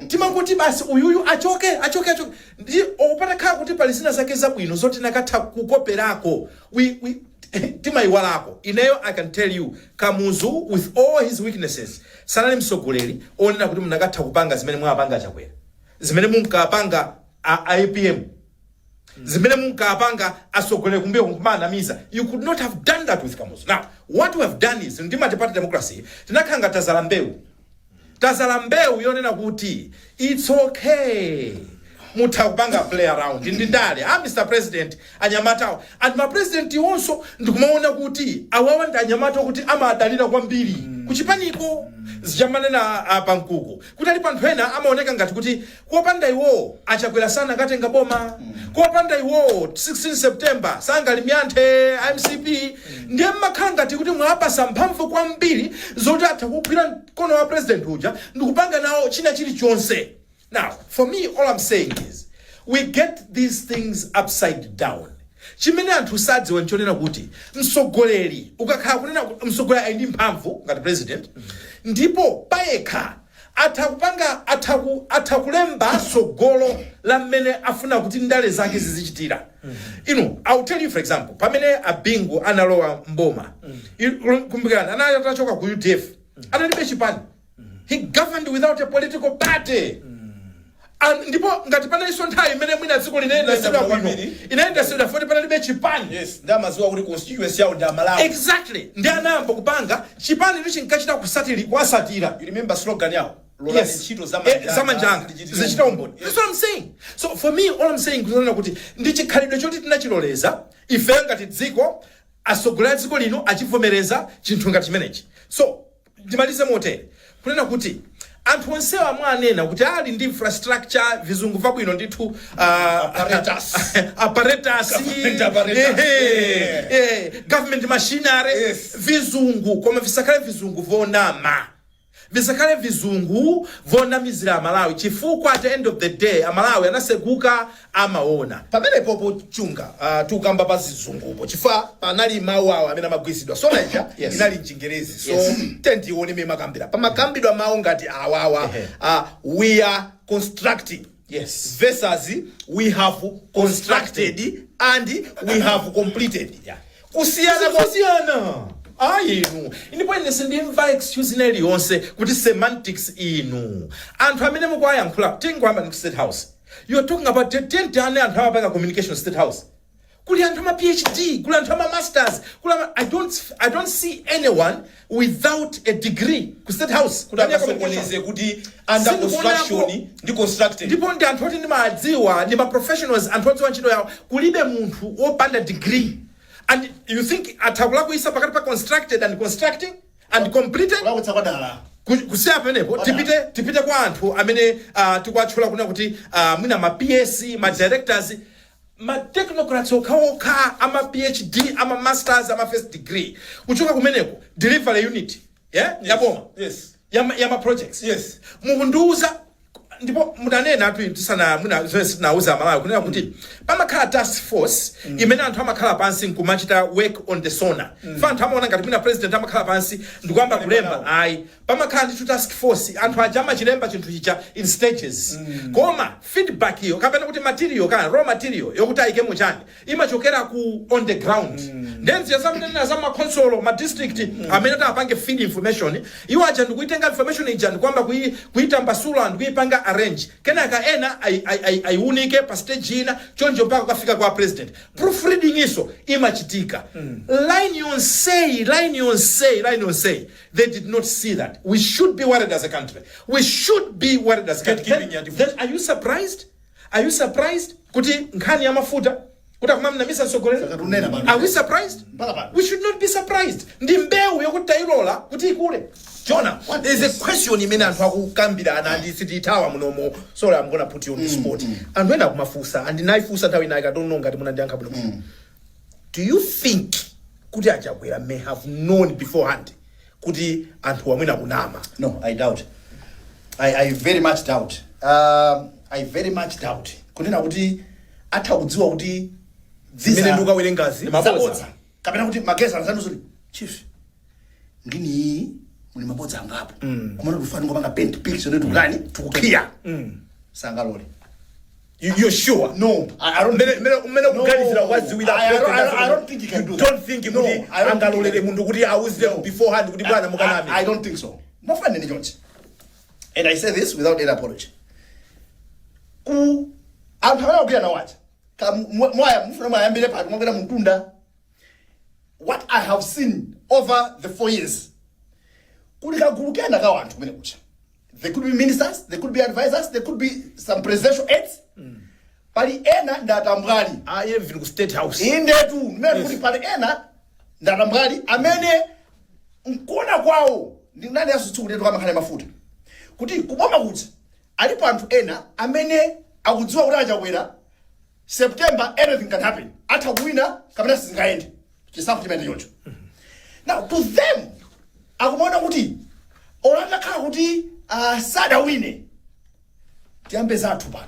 Timangoti basi uyuyu achoke, achoke, achoke. Ndi opatakhala kuti pali zina zake zabwino zoti nakatha kukoperako, we timayiwalako. Ineyo I can tell you, Kamuzu, with all his weaknesses, sanali mtsogoleri onena kuti munakatha kupanga zimene mwapanga Chakwera, zimene munkapanga a APM, zimene munkapanga atsogoleri kumbuyo kumanamiza. You could not have done that with Kamuzu. Now, what we have done is, ndi multi-party democracy, tinakhala ngati tazala mbewu, tazala mbewu yonena kuti it's okay, mutha kupanga play around ndi ndale. Ah, Mr President, anyamatawo and ma president iwonso ndikumaona kuti awawa ndi anyamata okuti amadalira kwambiri kuchipaniko. Zichamanena apa mkuku kuti ali panthu ena amaoneka ngati kuti kopanda iwowo aChakwera sana akatenga boma, kopanda iwowo 16 September sangalimyanthe MCP. Ndiye mmakhala ngati kuti mwapasa mphamvu kwambiri zoti atha kugwira mkono wa president uja ndikupanga nawo china chilichonse. Now, for me, all I'm saying is we get these things upside down. Chimene anthu sadziwa nchonena kuti mtsogoleri ukakhala kunena kuti mtsogoleri ali ndi mphamvu ngati president, ndipo payekha atha kupanga, atha kulemba tsogolo la mmene afuna kuti ndale zake zizichitira. Inu, I will tell you, for example, pamene Abingu analowa mboma, kumbukirani, anali atachoka ku UDF, analibe chipani. He governed without a political party. And ndipo ngati panalinso nthawi imene mwina dziko linayendesedwa bwino, kwambiri. Inayendesedwa foti panalibe chipani. Yes, ndamaziwa kuti constituency yawo ndi Amalawi. Exactly. Ndi anayamba kupanga chipani ndi chinkachita kusatiri kuwasatira. You remember slogan yawo? Lolani ntchito za zamanjanga zichitire zichita umboni. umboni. That's what I'm saying. So for me, all I'm saying kunena kuti ndi chikhalidwe choti tinachiloleza ife ngati dziko, atsogoleri a dziko lino achivomereza chinthu ngati chimenechi. So ndimalize motere kunena kuti anthu onsewa mwanena kuti ali ndi infrastructure, vizungu vabwino ndithu, Apparatus. Apparatus. Government apparatus. Government machinery. Vizungu, koma visakhale vizungu vonama, visakhale vizungu vonamizira Amalawi, chifukwa at the end of the day Amalawi anaseguka, amaona. Pamenepopo chunga, tikukamba pa zizungupo chifukwa panali mawu awo amene amagwiritsidwa SONA ija inali mchingerezi, so tendione mmene makambira, pamakambidwa mawu ngati awawa, "We are constructing" versus "We have constructed" and "We have completed". Kusiyana kwa Kusiyana ayi inu, ndipo ine sindimva excuse ina iliyonse kuti semantics. Inu anthu amene mukuwayankhula, tingoyamba ndi ku State House. You are talking about tenti ane anthu amapanga communication. State House kuli anthu ama PhD, kuli anthu ama masters, kuli ama, I don't see anyone without a degree ku State House kuti akasokoneze kuti under construction ndi constructed. Ndipo ndi anthu oti ndimadziwa, ndi ma professionals, anthu odziwa ntchito yawo. Kulibe munthu wopanda degree, and you think atha kulakwisa pakati pa constructed and constructing and completed? Kulakwitsa kwadala. Kusiya pamenepo, tipite kwa anthu amene tikuwatchula kuna kuti mwina ma PS, ma directors, ma technocrats okhaokha, ama PhD, ama masters, ama first degree. Kuchoka kumeneko, delivery unit, yeah? Yaboma ya ma projects. Mukundiuza, ndipo mudanena atu tisana mwina zomwe sitinauza Amalawi, kunena kuti pamakhala task force imene anthu amakhala pansi nkumachita work on the SONA. Fa anthu amaona ngati mwina president amakhala pansi ndikuyamba kulemba. Ayi, pamakhala ndithu task force, anthu aja amachilemba chinthu chija in stages, koma feedback iyo kapena kuti material kana raw material yokuti ayikemo chani imachokera ku on the ground. Ndenziya zamene za makonsolo, ma district amene apange feed information, iwo aja ndikuitenga information ija ndikuyamba kuitambasula ndikuipanga arrange, kenaka ena ayiunike pa stage ina, choncho mpaka kukafika kwa president. Proofreading iso imachitika. Line yonseyi, line yonseyi, line yonseyi, they did not see that. We should be worried as a country. We should be worried as a country. Gatekeeping Then are you surprised? Are you surprised kuti nkhani ya mafuta kuti akumamnamisa mtsogoleri? Saka tunena pano. Are we surprised? Mpaka pano. We should not be surprised. Ndi mbewu yokuti tayilola kuti ikule. Jonah, there's a question imene anthu akukambirana and sitithawa munomo. Sorry, I'm gonna put you on the spot. Anthu ena akumafunsa, and ndinayifunsa nthawi inayi, I don't know ngati munandiyankha bwino. Do you think kuti Achakwera may have known beforehand kuti anthu amwene akunama? No, I doubt. I very much doubt. I very much doubt. Kunena kuti atha kudziwa kuti these zimene ndikukawerengazi Mabodza. Zabodza. Kapena kuti mageza anzanu zoti chief ngini iyi muli mabodza angapo. Kumana tufani ngopanga paint picture ndio tukani tukukhiya. Sangalole. You're sure? No, I don't. Mene No. kuganizira kwaziwira. I don't think he can You do that. don't think No, kuti I don't think angalolere he can. munthu kuti awuzire No. beforehand kuti bwana mukaname? I don't think so. Mafane ni chonchi. And I say this without any apology. Ku anthu amene akugwira nawo aja. Ka mwaya mufuna mwayambire pati mwakwera mtunda. What I have seen over the 4 years, kuli kagulu kena ka anthu kumene kucha. There could be ministers, there could be advisors, there could be some presidential aides. Pali ena ndatambwali. Ah, even ku State House. Indetu, mmene kuti pali ena ndatambwali amene nkuona kwawo ndi nani asutsu kuti kamakhala mafuta kuti kuboma kuti alipo anthu ena amene akudziwa kuti Achakwera, September anything can happen, atha kuwina kapena sizingayende, chisankho chimene choncho. Now to them akumaona kuti olatakhala kuti sadawine, tiyambe zathu pano.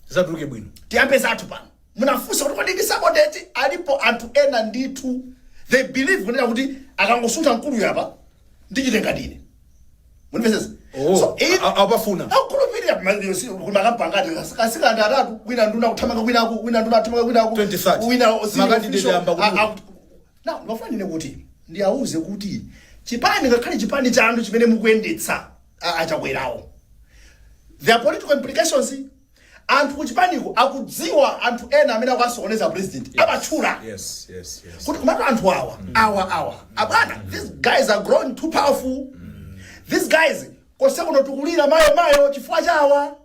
Zatuluke bwino. Tiyambe zathu pano. Munafunsa kuti kodi ndi sabotage? Alipo anthu ena ndithu, they believe kunena kuti akangosuntha mkulu yapa, ndichitenga ndine. Munimvesesa? Oh, So apafuna. Akukhulupirira kumakampangati asikandi atatu, wina nduna kuthamanga kwinaku, wina nduna kuthamanga kwinaku, 2030. wina senior Ma candidate official, amba kutuluka. Now ndimafuna nene kuti ndiawuze kuti chipani, ngakhale chipani chanu chimene mukuyendetsa, achakwerawo, there are political implications. Anthu kuchipaniko akudziwa anthu ena amene akuasokoneza president, amatchula kuti komatu anthu awa, awa, awa, abwana, these guys are growing too powerful, these guys konse kuno tikulira mayo mayo chifukwa chawa.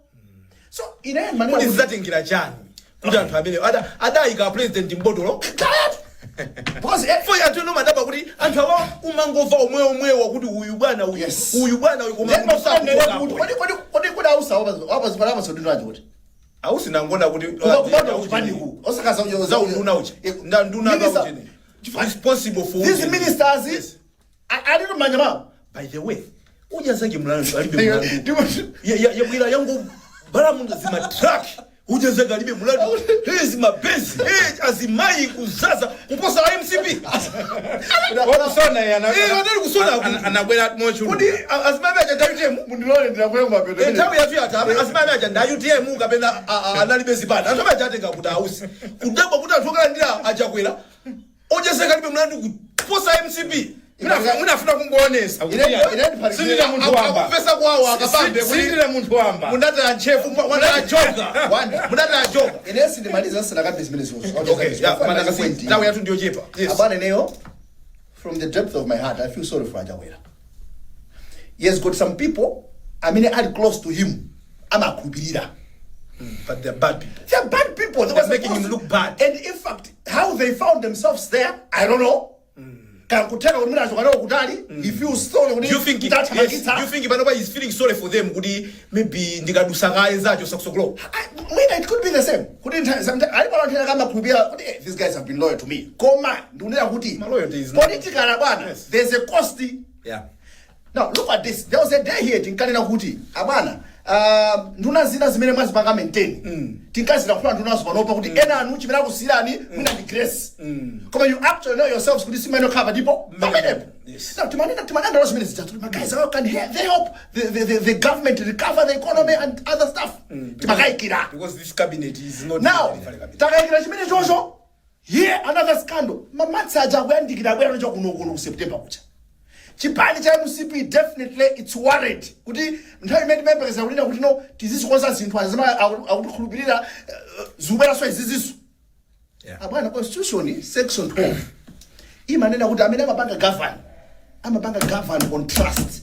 So ine manena Kodi kuti zidzatengera chani kuti anthu amene adayika president mbotolo? Tired because fo anthu eno madaba kuti anthu awa umangova omwe omwewa kuti uyu bwana uyu, uyu bwana uyu, koma Then munthu mafuna sakuchoka. kuti kodi ausa wapazipala apaso kuti Ausi nangona kuti kubata kuchipaniku osakaza za unduna uchi nda nduna za uchene responsible for these uchene. ministers alilo manja mawo. By the way, uja zake mlandu alibe mlandu. Yabwira yangu balamu zima truck, uja zake alibe mlandu. Hey, zima bezi, hey, azimayi kuzaza kuposa la MCP. Wakusona yana. Eh, watali kusona. Anabwera mochulu. Kodi azimayi aja nda UTM? Mundilole ndinakwera mapeto. Eh, nthawi yathu yatha. Azimayi aja nda UTM kapena analibe zipani? Anthu aja atenga kuti ausi kudabwa kuti anthu okalandira achakwera ojezeka alibe mlandu kuposa MCP. Munafuna kungoonesa kuti sindine munthu wamba. Akupesa kwawo akapambe kuti Sindine munthu wamba. Mundataya ntchefu, mwataya joka. Wanda. Mundataya joka. Ine sindimaliza sinakambe zimene zonso. Okay, yeah, manakasi nthawi yathu ndiyochepa, yes. Abana, ineyo from the depth of my heart, I feel sorry for Achakwera. He has got some people amene ali close to him, amakhulupirira. But they're bad people. They're bad people. They They're were making him look bad. And in fact, how they found themselves there, I don't know. Kankuteka kuti mwina achoka kutali, he feels sorry kuti Do you think, yes, do you think panopa he's feeling sorry for them kuti maybe ndikadusa kaye zacho sakusokolo? Mwina it could be the same kuti alipo anthu ena kamakhulupirira kuti eh, these guys have been loyal to me, koma ndikunena kuti Ma loyalty is not- politically, bwana, there's a cost. Now look at this. There was a day here tinkanena kuti abwana, nduna zina zimene mwazipanga maintain, tinkazilankhula ndunazo panopa kuti ena anu chimene akusiyirani mwina ndi grace, koma you actually know yourselves kuti simaino cover ndipo pamenepo. Now timanena, timanena zimene zitatu, ma guys, how can they help the government recover the economy and other stuff? Timakayikira. Because this cabinet is not Now really cabinet. takayikira chimene chocho. Here another scandal. Mamatsi aja akuyandikira, abwera nocha kuno kuno ku September kucha. Chipani cha MCP, definitely it's worried kuti nthawi imene timayembekeza kunena kuti no, tizizikonza zinthu, azima akutikhulupirira, zikubweranso iziziso. Abwana, constitution section 12 imanena kuti amene amapanga govern, amapanga govern on trust.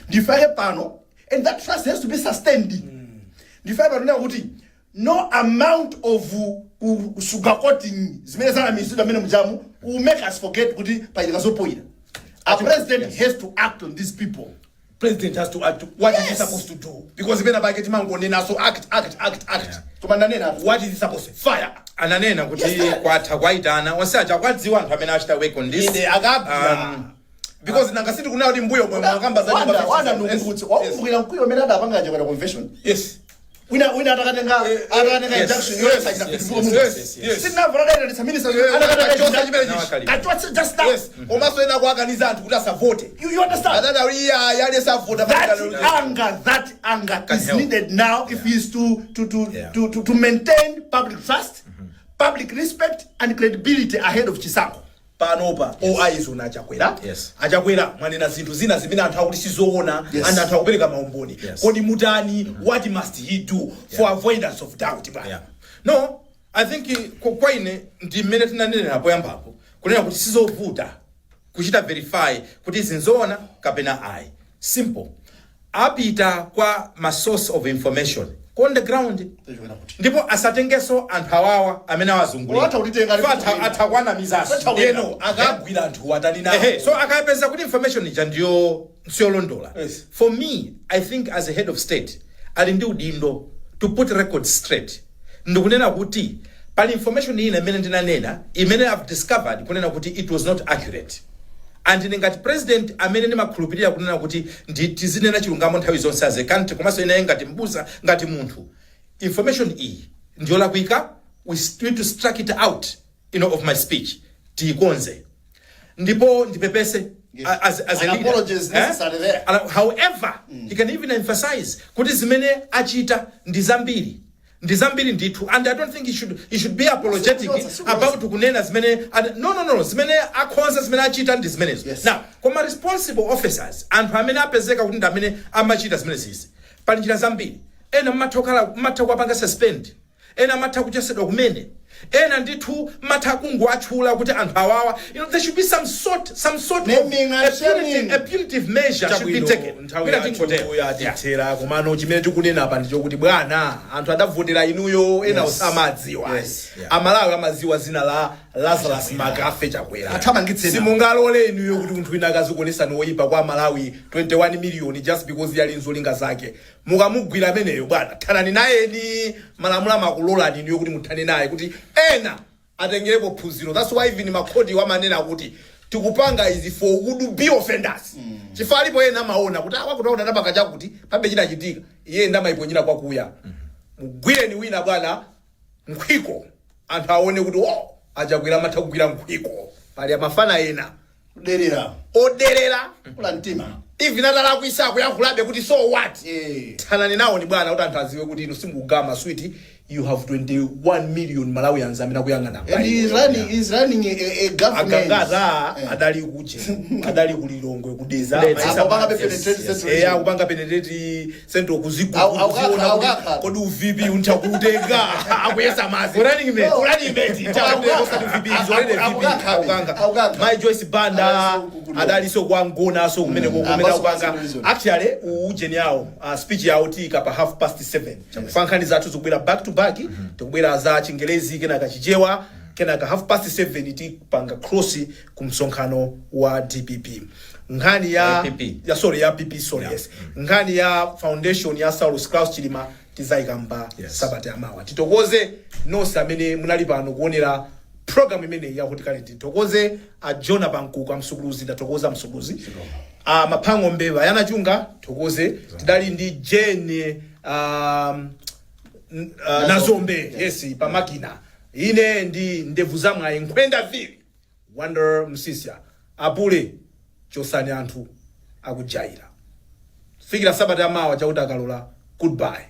Ndifake pano, and that trust has to be sustained. Ndifake pano nena kuti no amount of sugarcoating zimene zanamizidwa amene mujamu will make us forget kuti pachitika zopoyira. A president has to act on these people. President has to act. What is he supposed to do? Because pena pake timangonena so, act, act, act, act. Koma ndanena. What is he supposed to fire? Ananena kuti Yes, sir. kwatha kwaitana onse aja, kwadziwa anthu amene achita work on this. Ine akabwira because nanga siti kunena kuti mbuyo mwe mwakamba za nyumba Wanda, Wanda, 57. ndikumbutse, wakumbukira mkwiyo amene adapanga Chakwera convention? Yes. Wina atakatenga injunction yoyesa. Sitinamva adaitanitsa minister Akachosa chimene Nawa chichi. kali. kachotse just now. Yes, komanso ena kuakaniza anthu kuti asavote. You understand? Adada iya yali savota. That anger, that anger Can is help. needed now if he is to to maintain public trust, public respect and credibility ahead of chisankho. Panopa all eyes on Achakwera. Achakwera, mwanena zinthu zina zimene anthu akuti sizoona and anthu akupereka maumboni. Kodi mutani? What must he do for avoidance of doubt, bwana? Yeah. No, I think kwa ine ndi mmene tinanenera poyambapo kunena kuti sizovuta kuchita verify kuti zinzoona kapena ayi. Simple, apita kwa ma source of information on the ground, ndipo asatengenso anthu awawa amene awazungulira. Atha kutitenga. Atha kuwanamizaso. Atha. Eno akagwira anthu atani nawo? Ehe, so akapeza kuti information ija ndiyo siyolondola, for me, I think as a head of state ali ndi udindo to put records straight ndikunena kuti pali information ina imene ndinanena, imene I've discovered kunena kuti it was not accurate, and ine ngati president amene ndimakhulupirira kunena kuti ndi tizinena chilungamo nthawi zonse as a country, komanso ineyo ngati mbusa, ngati munthu, information iyi ndiyolakwika. We need to strike it out of my speech. Tiikonze ndipo ndipepese as a An leader. apology is Eh? necessary there. And however, he can even emphasize kuti zimene achita ndi zambiri, ndi zambiri ndithu, and I don't think he should be apologetic Sikuloza, sikuloza. about kunena zimene no, zimene akhonza, zimene achita ndi zimenezo. Now, koma responsible officers, anthu amene apezeka kuti ndi amene amachita zimenezizi, pali njira zambiri. Ena mmatha kukhala, mmatha kuwapanga suspend, ena amatha kuchosedwa kumene, ena ndithu mmatha kungowatchula kuti anthu awawa. There should be some sort of Naming and a punitive, shaming. a punitive measure should be Chabwino, taken. nthawi Mwina yathu tingotero. yatithera, komano chimene tikunena apa ndichokuti bwana, anthu adavotera inuyo, ena osamadziwa. Amalawi amadziwa zina la Lazarus Makafe Chakwera. Athamangitseni. Simungalole inuyo kuti munthu wina akazikuonesani woyipa kwa Malawi 21 million just because yali nzolinga zake. Mukamugwira ameneyo, bwana, thanani nayeni. Malamulo amakulolani inuyo kuti muthane naye kuti ena atengerepo phunziro. That's why even makhoti wamanena kuti tikupanga izi for would be offenders, chifukwa alipo ena amaona kuti awa kuti adapanga chakuti, pabe chinachitika, iye ndamayiponyera kwakuya. Mugwireni wina, bwana, nkhwiko, anthu aone kuti o aChakwera amatha kugwira nkhwiko. Pali amafana ena Kuderera. Oderera. Kula mtima. Even atalakwisa akuyankhulabe kuti so what? Thanani nawo ni bwana, kuti anthu adziwe kuti inu simukugama switi. You have 21 million Malawians amene akuyang'ana. And he is running a government. Agangaza adali kuche, adali kulilongwe kudeza. Kudeza. Akupanga penetrate central Eh, region. akupanga penetrate central kuzigu Au- kuziona kuti Akukakha. kodi u VP unthakutenga, akuyesa mazi. Running mate. Running mate. Chakutenga osati VP is already VP. Akukakha. Akukanga. Akukakha. My Joyce Banda Adaliso adaliso kwa Ngona, so kumene kumene Abaso akupanga. central region. Actually, ujeni yawo, speech yawo tika pa 7:30. Nkhani zathu zikubwera back to back. Tikubwera za Chingelezi, kenaka Chichewa, kenaka 7:30 tipanga cross ku msonkhano wa DPP, nkhani ya PP. Ya, sorry, ya PP, sorry. Yes, nkhani ya foundation ya Saulus Klaus Chilima tizayikamba sabata yamawa. Titokoze nonse amene munali pano kuonera program imeneyi yakuti kale. Titokoze a Jona Pankuku, amsukuluzi, ndatokoza msukuluzi, a Maphang'ombe Vayanachunga, tokoze. Tidali ndi Jane Nazombe, yes, pamakina. Ine ndi ndevu zamwayi, nkhwenda vili Wonder Msisya. Apule chosani anthu akujaira. Fikira sabata yamawa, chakuti akalola. Goodbye.